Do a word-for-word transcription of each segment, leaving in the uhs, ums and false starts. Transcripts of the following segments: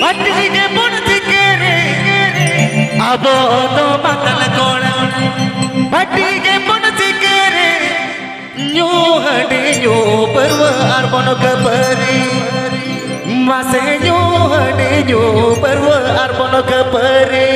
ᱵᱟᱹᱴᱤ ᱜᱮᱵᱚᱱ ᱪᱤᱠᱟᱹᱨᱮ, ᱟᱵᱚ ᱫᱚ ᱢᱟᱛᱟᱞ ᱠᱚᱲᱟ᱾ ᱵᱟᱹᱴᱤ ᱜᱮᱵᱚᱱ ᱪᱤᱠᱟᱹᱨᱮ, ᱧᱩ ᱦᱟᱺᱰᱤ ᱧᱩ ᱯᱟᱹᱨᱣᱟᱹ ᱟᱨ ᱵᱚᱱ ᱠᱷᱟᱹᱯᱟᱹᱨᱤ᱾ ᱢᱟᱥᱮ ᱧᱩ ᱦᱟᱺᱰᱤ ᱧᱩ ᱯᱟᱹᱨᱣᱟᱹ ᱟᱨ ᱵᱚᱱ ᱠᱷᱟᱹᱯᱟᱹᱨᱤ᱾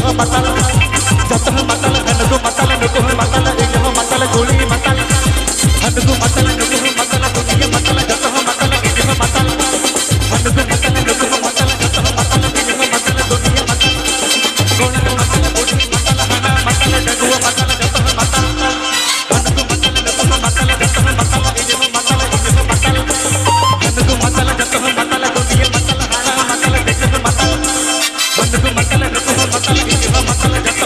ᱦᱚᱸ ᱢᱟᱛᱟᱞ, ᱡᱚᱛᱚ ᱦᱚᱸ ᱢᱟᱛᱟᱞ, ᱦᱟᱹᱱᱠᱩ ᱢᱟᱛᱟᱞ, ᱱᱩᱠᱩ ᱦᱚᱸ ᱢᱟᱛᱟᱞ, ᱤᱧ ᱦᱚᱸ ᱢᱟᱛᱟᱞ, ᱠᱩᱲᱤ ᱢᱟᱛᱟᱞ, ᱦᱟᱹᱱᱠᱩ ᱢᱟᱛᱟᱞ, ᱱᱩᱠᱩ ᱦᱚᱸ ᱢᱟᱛᱟᱞ, ᱫᱩᱱᱤᱭᱟᱹ ᱢᱟᱛᱟᱞ, ᱡᱚᱛᱚ ᱦᱚᱸ ᱢᱟᱛᱟᱞ, ᱤᱧ ᱦᱚᱸ ᱢᱟᱛᱟᱞ, ᱦᱟᱹᱱᱠᱩ ᱢᱟᱛᱟᱞ, ᱱᱩᱠᱩ ᱦᱚᱸ ᱢᱟᱛᱟᱞ, ᱡᱚᱛᱚ ᱦᱚᱸ ᱢᱟᱛᱟᱞ, ᱤᱧ ᱦᱚᱸ ᱢᱟᱛᱟᱞ, ᱫᱩᱱᱤᱭᱟᱹ ᱢᱟᱛᱟᱞ, ᱠᱚᱲᱟ ᱢᱟᱛᱟᱞ, ᱵᱩᱰᱷᱤ ᱢᱟᱛᱟᱞ, ᱦᱟᱱᱟ ᱢᱟᱛᱟᱞ, ᱰᱟᱺᱜᱩᱣᱟᱹ ᱢᱟᱛᱟᱞ, ᱡᱚᱛᱚ ᱦᱚᱸ ᱢᱟᱛᱟᱞ, ᱦᱟᱹᱱᱠᱩ ᱢᱟᱛᱟᱞ, ᱱᱩᱠᱩ ᱦᱚᱸ ᱢᱟᱛᱟᱞ, ᱡᱚᱛᱚ ᱦᱚᱸ ᱢᱟᱛᱟᱞ, ᱤᱧ ᱦᱚᱸ ᱢᱟᱛᱟᱞ, ᱤᱧ ᱦᱚᱸ ᱢᱟᱛᱟᱞ, ᱦᱟᱹᱱᱠᱩ ᱢᱟᱛᱟᱞ, ᱡᱚᱛᱚ ᱦᱚᱸ ᱢᱟᱛᱟᱞ, ᱫᱩᱱᱤᱭᱟᱹ ᱢᱟᱛᱟᱞ, ᱦᱟᱱᱟ ᱢᱟᱛᱟᱞ, ᱰᱟᱺᱜᱩᱣᱟᱹ ᱢᱟᱛᱟᱞ, ᱦᱟᱹᱱᱠᱩ ᱢᱟᱛᱟᱞ, ᱱᱩᱠᱩ ᱦᱚᱸ ᱢᱟᱛᱟᱞ, ᱤᱧ ᱦᱚᱸ ᱢᱟᱛᱟᱞ, ᱡᱚᱛᱚ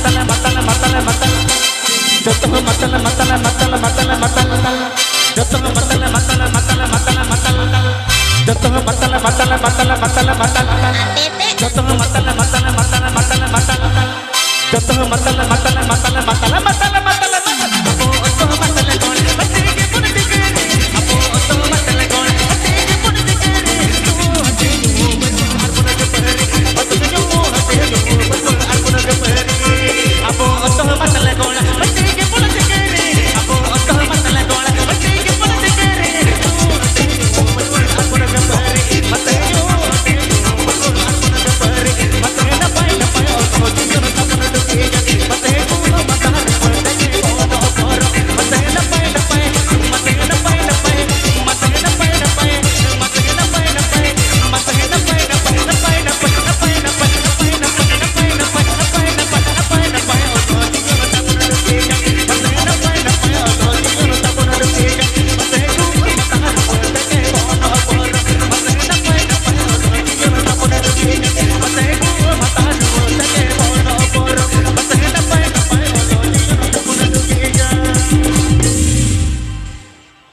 ᱢᱟᱛᱟᱞ ᱢᱟᱛᱟᱞ ᱢᱟᱛᱟᱞ ᱢᱟᱛᱟᱞ᱾ ᱡᱚᱛᱚ ᱦᱚᱲ ᱢᱟᱛᱟᱞ ᱢᱟᱛᱟᱞ ᱢᱟᱛᱟᱞ ᱢᱟᱛᱟᱞ ᱢᱟᱛᱟᱞ᱾ ᱡᱚᱛᱚ ᱦᱚᱲ ᱢᱟᱛᱟᱞ ᱢᱟᱛᱟᱞ ᱢᱟᱛᱟᱞ ᱢᱟᱛᱟᱞ ᱢᱟᱛᱟᱞ᱾ ᱡᱚᱛᱚ ᱦᱚᱲ ᱢᱟᱛᱟᱞ ᱢᱟᱛᱟᱞ ᱢᱟᱛᱟᱞ ᱢᱟᱛᱟᱞ ᱢᱟᱛᱟᱞ᱾ ᱡᱚᱛᱚ ᱦᱚᱲ ᱢᱟᱛᱟᱞ ᱢᱟᱛᱟᱞ ᱢᱟᱛᱟᱞ ᱢᱟᱛᱟᱞ ᱢᱟᱛᱟᱞ᱾ ᱡᱚᱛᱚ ᱦᱚᱲ ᱢᱟᱛᱟᱞ ᱢᱟᱛᱟᱞ ᱢᱟᱛᱟᱞ ᱢᱟᱛᱟᱞ ᱢᱟᱛᱟᱞ᱾